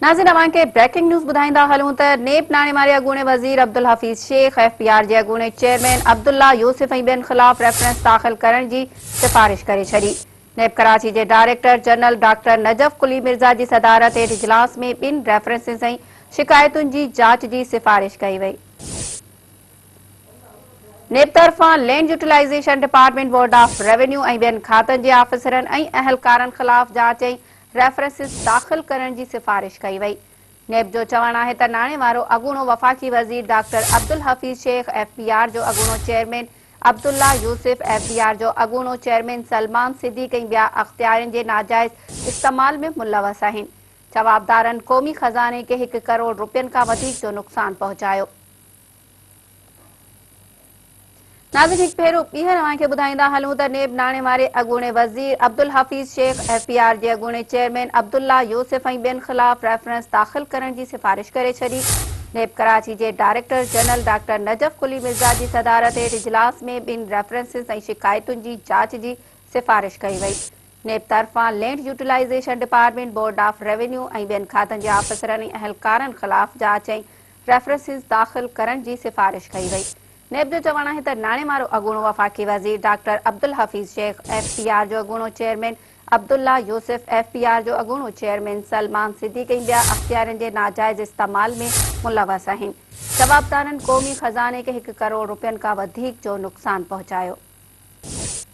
ناظرين اوهان کي بريڪنگ نيوز ٻڌائيندا هلون ته نيب ناڻي واري اڳوڻي وزير Abdul Hafeez Sheikh, F B R جي اڳوڻي چيئرمين عبدالله يوسف ۽ ٻين خلاف ريفرنس داخل ڪرڻ جي سفارش ڪري ڇڏي. نيب ڪراچي جي director general doctor Najaf Quli Mirza جي صدارت هيٺ اجلاس ۾ ٻن ريفرنسز ۽ شڪايتن جي جاچ جي سفارش ڪئي وئي. نيب طرفان land utilisation department, board of revenue ۽ ٻين کاتن جي آفيسرن ۽ اهلڪارن خلاف جاچ ۽ ريفرنسز داخل ڪرڻ جي سفارش ڪئي وئي. نيب جو چوڻ آهي ته ناڻي وارو اڳوڻو وفاقي وزير doctor Abdul Hafeez Shaikh, F B R جو اڳوڻو chairman Abdullah Yousuf, F B R جو اڳوڻو چيئرمين سلمان صديق ۽ ٻيا اختيارين جي ناجائز استعمال ۾ ملوث آهن. جوابدارن قومي خزاني کي هڪ ڪروڙ رپين کان وڌيڪ جو نقصان پهچايو. ناظرين هڪ ڀيرو ٻيهر اوهان کي ٻڌائيندا هلون ته نيب ناڻي واري اڳوڻي وزير Abdul Hafeez Sheikh, F B R جي اڳوڻي چيئرمين عبدالله يوسف ۽ ٻين خلاف ريفرنس داخل ڪرڻ جي سفارش ڪري ڇڏي. نيب ڪراچي جي director general doctor Najaf Quli Mirza جي صدارت هيٺ اجلاس ۾ ٻن ريفرنسز ۽ شڪايتن جي جاچ جي سفارش ڪئي وئي. نيب طرفان land utilisation department, board of revenue ۽ ٻين کاتن جي آفيسرن ۽ اهلڪارن خلاف جاچ ۽ ريفرنسز داخل ڪرڻ جي سفارش ڪئي وئي. نيب جو چوڻ آهي ته ناڻي وارو اڳوڻو وفاقي وزير doctor Abdul Hafeez Shaikh, F B R جو اڳوڻو chairman Abdullah Yousuf, F B R جو اڳوڻو چيئرمين سلمان صديق ۽ ٻيا اختيارين جي ناجائز استعمال ۾ ملوث آهن. جوابدارن قومي خزاني کي هڪ ڪروڙ رپين کان وڌيڪ جو نقصان پهچايو.